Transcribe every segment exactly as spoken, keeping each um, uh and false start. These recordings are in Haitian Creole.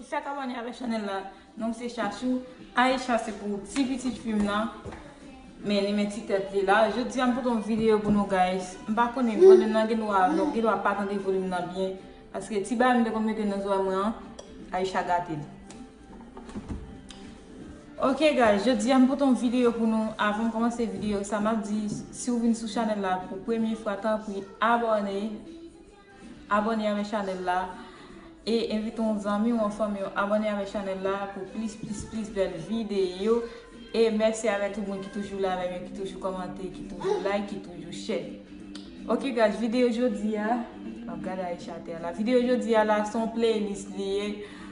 Fèk abòne avèk chanèl la. Non m se Chachou. Aisha se pou ti pitit fi m nan. Men li men ti tèt li la. Jodi a m pote yon videyo pou nou, guys. M pa konnen volim nan gen dwa, nou gen dwa pa tande volim nan byen. Paske ti bagay m te konn mete nan zòrèy mwen an, Aisha gate l. Ok guys, jodi a m pote yon videyo pou nou. Avan m kòmanse videyo sa, m ap di, si w vin sou chanèl la pou premye fwa, tanpri abòne. Abòne avèk chanèl la. E envite yon zanmi ou yon fanmi w abòne avèk chanèl la pou plis, plis, plis bèl videyo. E mèsi avèk tout moun ki toujou la avè m yo, ki toujou kòmante, ki toujou like, ki toujou share. Ok guys, videyo jodi a, w ap gade Aisha atè a la. Videyo jodi a la, se yon playlist li ye.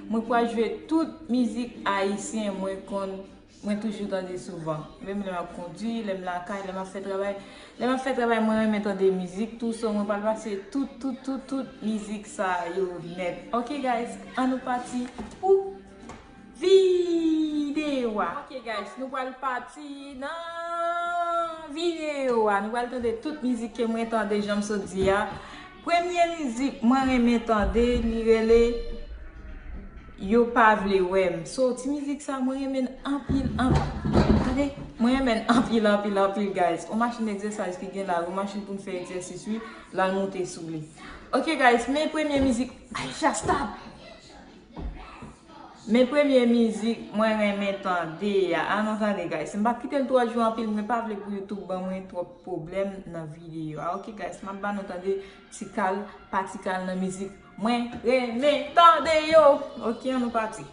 Mwen pral jwe tout mizik ayisyen mwen konn, mwen toujou tande souvan. Menm lè m ap kondui, lè m lakay, lè m ap fè travay. Lè m ap fè travay, mwen renmen tande mizik tou, so mwen pral pase tout, tout, tout, tout mizik sa yo nèt. Ok guys, ann nou pati pou videyo a. Ok guys, nou pral pati nan videyo a. Nou pral tande tout mizik ke mwen tande, jan m sot di a. Premye mizik mwen renmen tande, li rele Yo pa vle wè m. So, ti mizik sa, mwen renmen l anpil, anpil. Tande, mwen renmen l anpil, anpil, anpil, guys. On machin egzèsaj ki gen la, on machin pou n fè egzèsis, wi, l al moute sou li. Ok, guys, men premye mizik, Aisha, stop! Men premye mizik mwen renmen tande a. Ann nou tande, guys. M p ap kite l twò jwe anpil, mwen pa vle pou YouTube ban mwen twòp pwoblèm nan videyo a. Ok, guys, m ap ban nou tande ti kal pa ti kal nan mizik mwen renmen tande yo. Ok, ann nou pati.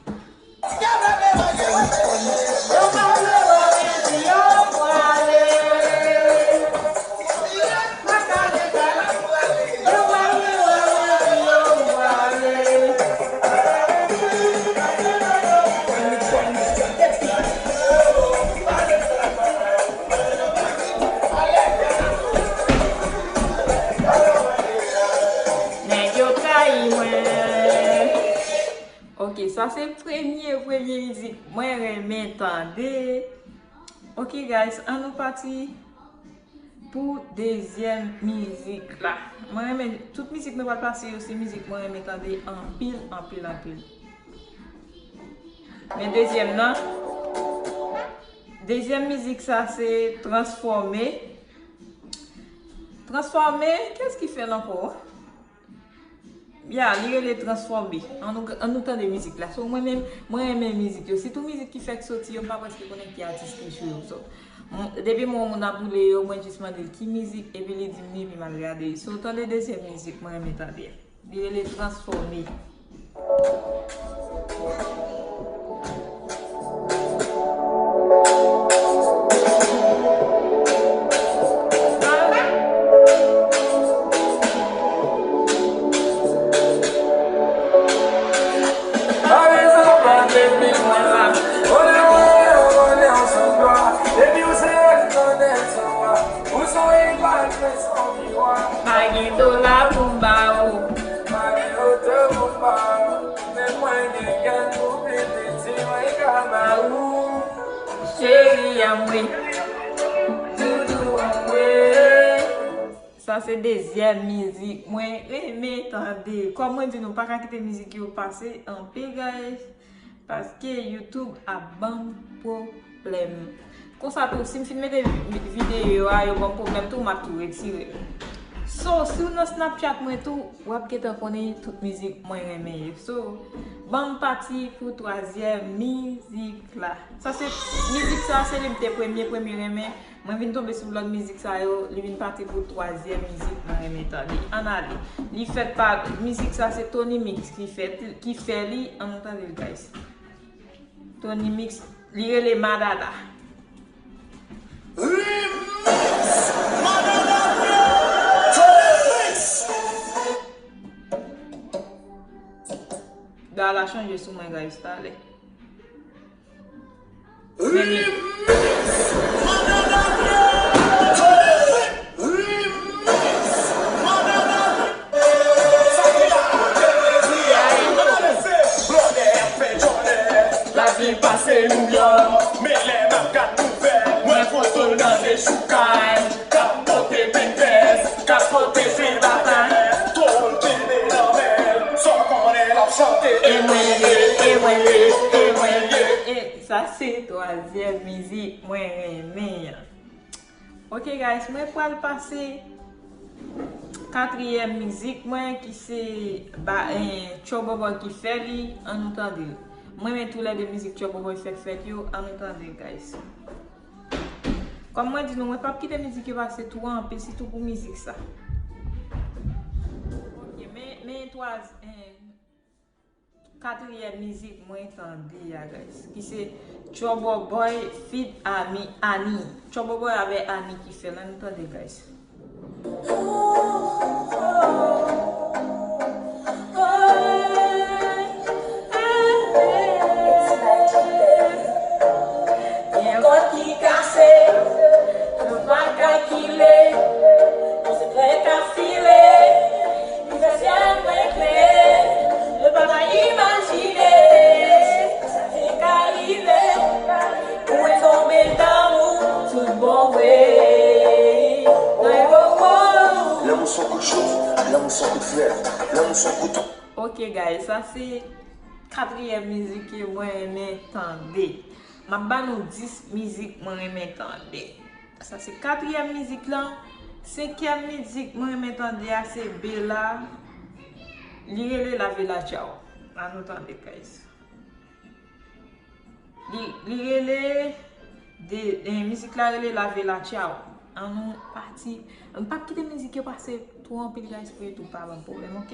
Nèg yo trayi mwen. Ok, sa se premye, premye mizik mwen renmen tande. Ok, guys, ann nou pati pou dezyèm mizik la. Mwen renmen, tout mizik mwen pral pase yo, se mizik mwen renmen tande anpil, anpil, anpil. Men dezyèm nan, dezyèm mizik sa se Transfòme. Transfòme, kiyès ki fè l ankò? Ya, li rele Transfòme. Ann nou, ann nou tande mizik la. So, mwen menm, mwen renmen mizik yo. Sitou mizik ki fèk soti yo, m pa prèske konnen ki atis ki jwe yo. So, m, depi m wè yon moun ap boule yo, mwen jis mande l ki mizik, epi li di m li, epi m al gade. So, tande dezyèm mizik mwen renmen tande a. Li rele Transfòme. Pa gen dola pou m ba ou. Pa gen oto pou m ba ou. Men mwen gen grenn pou pi piti mwen ka ba ou. Cheri a mwen. Doudou a mwen. Sa se dezyèm mizik mwen renmen tande. Kòm mwen di nou, pa ka kite mizik yo pase anpil, guys. Paske YouTube ap ban m pwoblèm. Konsa tou, si m fin mete vi-, videyo a, yo ban m pwoblèm tou, m ap tou retire l. So, si w nan Snapchat mwen tou, w ap gentan konnen tout mizik mwen renmen yo. So, ban m pati pou twazyèm mizik la. Sa se, mizik sa se li m te premye, premye renmen. Mwen vin tonbe sou lòt mizik sa yo, li vin pati pou twazyèm mizik mwen renmen tande. Ann ale. Li fèt pa, mizik sa se Tony Mix ki fè, ki fè li, ann nou tande l, guys. Tony Mix, li rele Madada. Remix! Madada! Tony Mix! Da la chanje sou mwen, guys, talè. Lavi pase nou yò, men lè m ap gad nouvèl, mwen foto l nan dechoukay. K ap pote pèpès, k ap pote fil batay. Tòl kenbe nan men l, sa w konnen l ap chante. E mwen, e, e Kazyè mizik mwen renmen an. Ok guys, mwen pral pase katriyèm mizik mwen ki se ba, eh, Tchòbòbòy ki fè li, an nou tande l. Mwen renmen toulède mizik Tchòbòbòy fè fèt yo, an nou tande l guys. Kòm mwen di nou, mwen p ap kite mizik yo pase twò anpil, sitou pou mizik sa. Ok, men, men twaz, eh, katriyèm mizik mwen tande a, guys, ki se Tchòbòbòy feat Ami, Ani. Tchòbòbòy avè Ani ki fè l, an nou tande, guys. Yon kòd ki kase, nou pa ka kile, yon sekrè k ap file, ki fè syèl mwen klere, nou pa ka imajine sa ki ka rive, pou mwen tonbe damou tout bon vre. Oh, oh, oh. Lanmou se yon kout cho, lanmou se yon kout frèt, lanmou se yon kout. Ok, guys, sa se katriyèm mizik ke mwen renmen tande. M ap ba nou dis mizik mwen renmen tande. Sa se katriyèm mizik lan. Senkyèm mizik mwen renmen tande a se Bella. Li rele Lave Latchaw. An nou tande, guys. Li, li rele de, eh, mizik la rele Lave Latchaw. An nou pati. M p ap kite mizik yo pase twò anpil, guys, pou YouTube pa ban m pwoblèm, ok?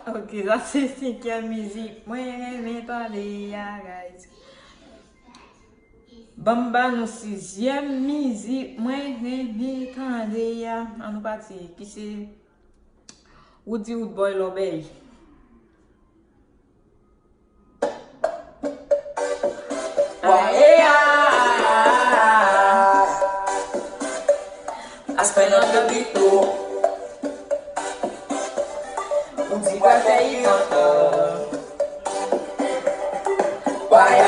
Ok, sa se senkyèm mizik mwen renmen tande a, guys. Ban m ba nou sizyèm mizik mwen renmen tande a. An nou pati, ki se Woody Woodboy Lòbèy. Wa e a, aspè nan de bito. Ou di pral fè ivan. Wa e a.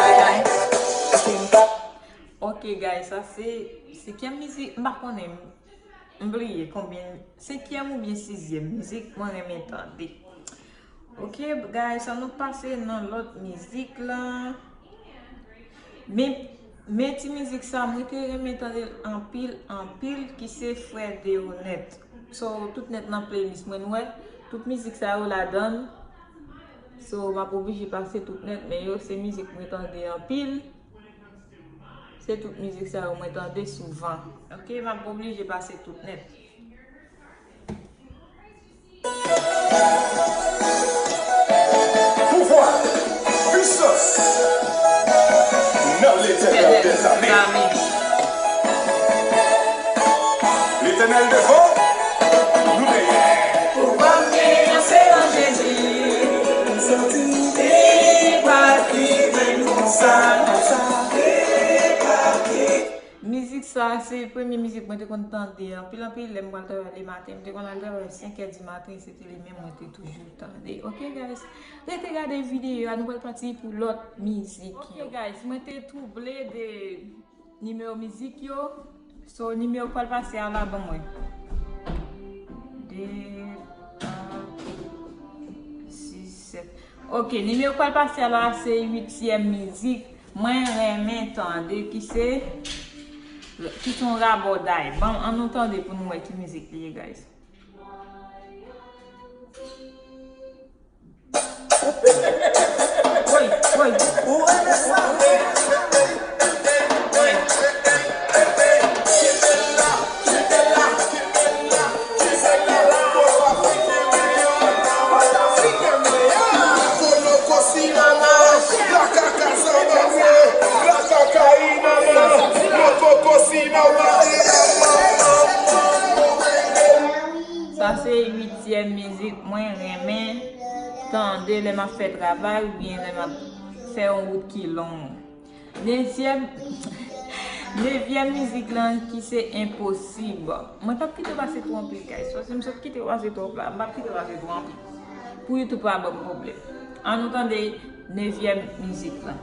Ok, guys, sa se senkyèm mizik, m pa konnen. M bliye konbyen, senkyèm oubyen sizyèm mizik mwen renmen tande. Ok, guys, an nou pase nan lòt mizik la. Men, men ti mizik sa, mwen te renmen tande l anpil, anpil, ki se Frè Deonèt. So, tout nèt nan playlist mwen, nou wè, tout mizik sa yo ladan l. So, m ap oblije pase tout nèt, men yo se mizik mwen tande anpil. Se tout mizik sa yo mwen tande souvan. Ok, m ap oblije pase tout nèt. Pouvwa, pisans, nan Letènèl dèzame. Letènèl devan, nou dèyè. Pouvwa m genyen se nan Jezi. M santi m debake, men nou konsa, konsa, debake. Mizik sa, se premye mizik mwen te konn tande anpil, anpil lè m pral travay lematen. M te konn al travay senkè di maten, se te li menm mwen te toujou tande. Ok, guys, rete gade videyo a, nou pral pati pou lòt mizik yo. Ok, guys, mwen te twouble de nimewo mizik yo. So, nimewo k pral pase a la, ban mwen. De, twa, sis, sèt. Ok, nimewo k pral pase a la, se uityèm mizik mwen renmen tande, ki se, ki se yon rabòday. Ban, an nou tande pou nou wè ki mizik li ye, guys. Woy, woy. Ou renmen sa? Woy. Sa se uityèm mizik De lè m ap fè travay oubyen lè m ap fè yon wout ki long. Nevyèm, nevyèm mizik lan ki se Enposib. Mwen p ap kite w pase twò anpil, guys. Paske m sot kite w pase twòp la. M p ap kite w pase twò anpil. Pou YouTube pa ban m pwoblèm. Ann nou tande nevyèm mizik lan.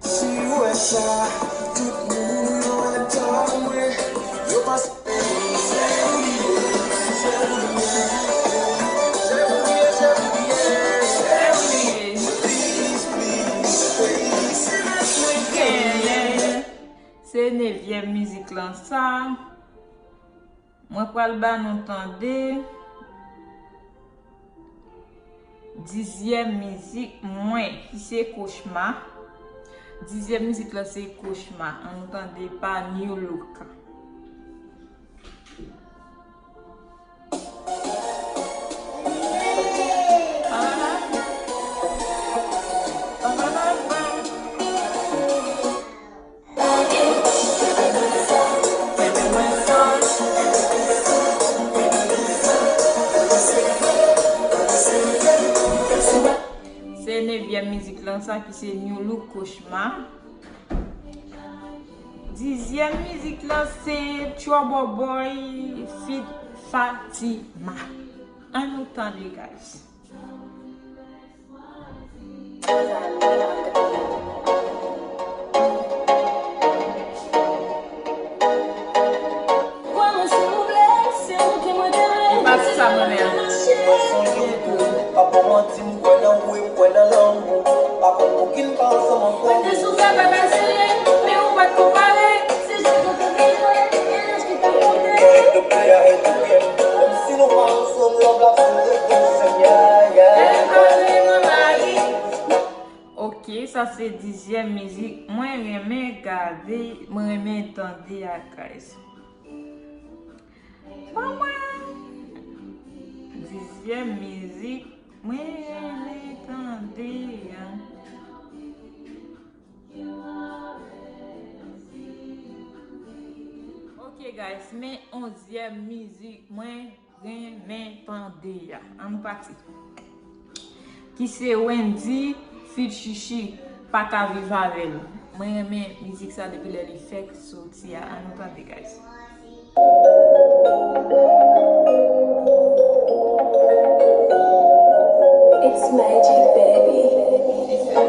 Si w wè sa, tout moun yo adore mwen. Yo panse se ou li ye, se ou li ye, se ou li ye, se ou li ye, se ou li ye. Please, please, please, se mwen genyen. Se nevyèm mizik lan sa. Mwen pral ba nou tande dizyèm mizik mwen, ki se Kochma. Dizyèm mizik lan se Kochma. Ann nou tande pa New Look. Se nevyèm mizik lan sa ki se New Look Kochma. Dizyèm mizik lan se Trouble Boy feat Fatima. Ann nou tande, guys. Li pa ti sa mwen menm. Pa konn manti, m kwè nan ou e m kwè nan lanmou. Pa konn pou ki n pa ansanm ankò. Mwen te sou fè bèbè serye, men ou pa t konpare. Se jis yon kote jwe, e laj ki t ap konte. Menm si nou pa ansanm, love la sou rekou, Senyè, yeah. Ok, sa se dizyèm mizik mwen renmen gade, mwen renmen tande a, guys. Ban mwen dizyèm mizik mwen renmen tande a. Ok, guys, men onzyèm mizik mwen renmen tande a. Ann nou pati. Ki se Wendy feat Chichi, Pa ka viv avè l. Mwen renmen mizik sa depi lè li fèk soti a. Ann nou tande, guys. It's magic, baby. Li fè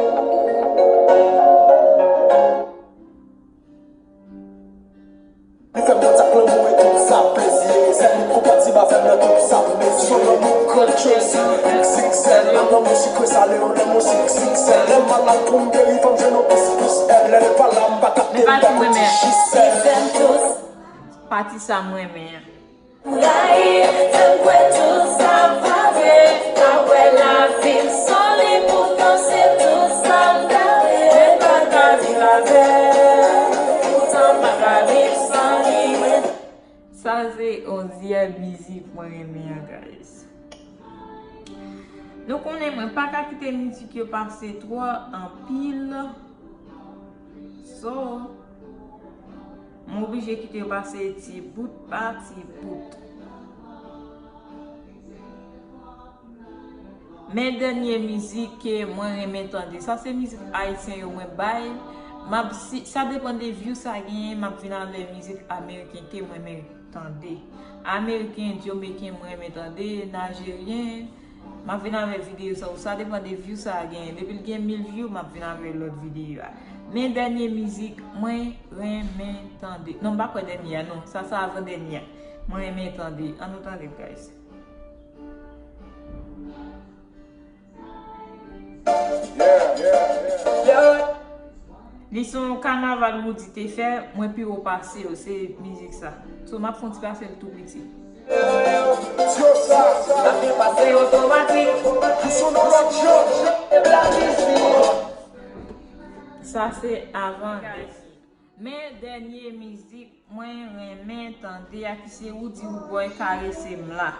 m kontak lanmou e tout sa plezi ye. Sèl li konpatib avè m nan tout sa m bezwen. Yon lanmou gran Tracy, X X L. Yon lanmou sikre sale, yon lanmou sik sik sèl. Lè m malad pou m geri, fò m jwenn yon pis pis èd. Lè l pa la, m pa ka te m pa piti jisèl. Pati sa m renmen an. Rayi, fè m kwè tout sa pa vre. Pa wè lavi m san li, poutan se tout sa m ta vle. Mwen pa ka viv avè l, poutan m pa ka viv san li. Sa se onzyèm mizik mwen renmen an, guys. Nou konnen mwen pa ka kite mizik yo pase twò anpil. So, m oblije kite yo pase ti bout pa ti bout. Men dènye mizik ke mwen renmen tande. Sa se mizik ayisyen yo mwen bay. M ap, si, sa depann de view sa genyen, m ap vin avè mizik ameriken ke mwen renmen tande. Ameriken, Jamaican mwen renmen tande, Najeryen, m ap vin avè videyo sa, ou sa depann de view sa a genyen. Depi l gen mil view, m ap vin avè lòt videyo a. Men dènye mizik mwen renmen tande. Non, m pa kwè dènye a, non. Sa, sa avan dènye a. Mwen renmen tande. Ann nou tande, guys. Li se yon kanaval Roody te fè, mwen pi wo pase yo, se mizik sa. So, m ap fè yon ti pase l tou piti. Sa byen pase otomatik. Sa se avan. Men dènye mizik mwen renmen tande a ki se Roody Roodboy Karese M La.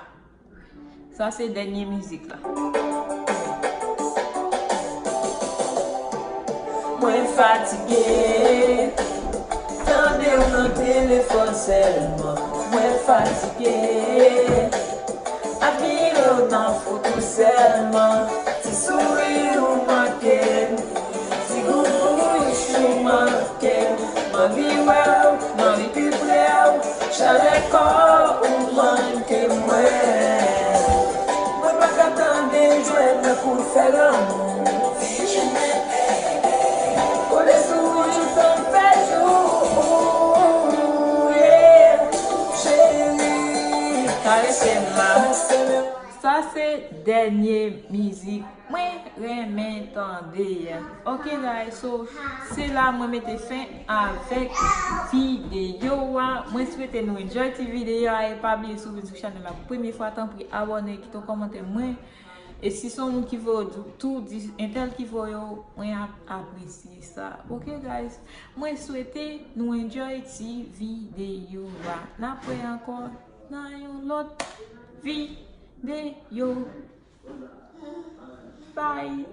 Sa se dènye mizik la. Mwen fatige. Tande w nan telefòn sèlman, mwen fatige. Admire w nan foto sèlman, ti souri ou manke m, ti gou bouch ou manke m. M anvi wè w, m anvi pi pre w, chalè kò ou manke mwen. Mwen pa ka tande jwèt nan kou fè lanmou. Kole sou ou joutan fè jou, yeah, cheri, karese m la. Sa se dènye mizik mwen renmen tande a. Ok guys, so se la mwen mete fen avèk videyo a. Mwen swete nou enjoy ti videyo a e pa bliye si w vin sou chanèl la premye fwa, tanpri abòne, kite yon kòmantè mwen. E si se yon moun ki voye w, di tou di entèl ki voye w, mwen ap apresye sa. Ok guys, mwen swete nou enjoy ti videyo a. N ap wè ankò nan yon lòt videyo. Bye.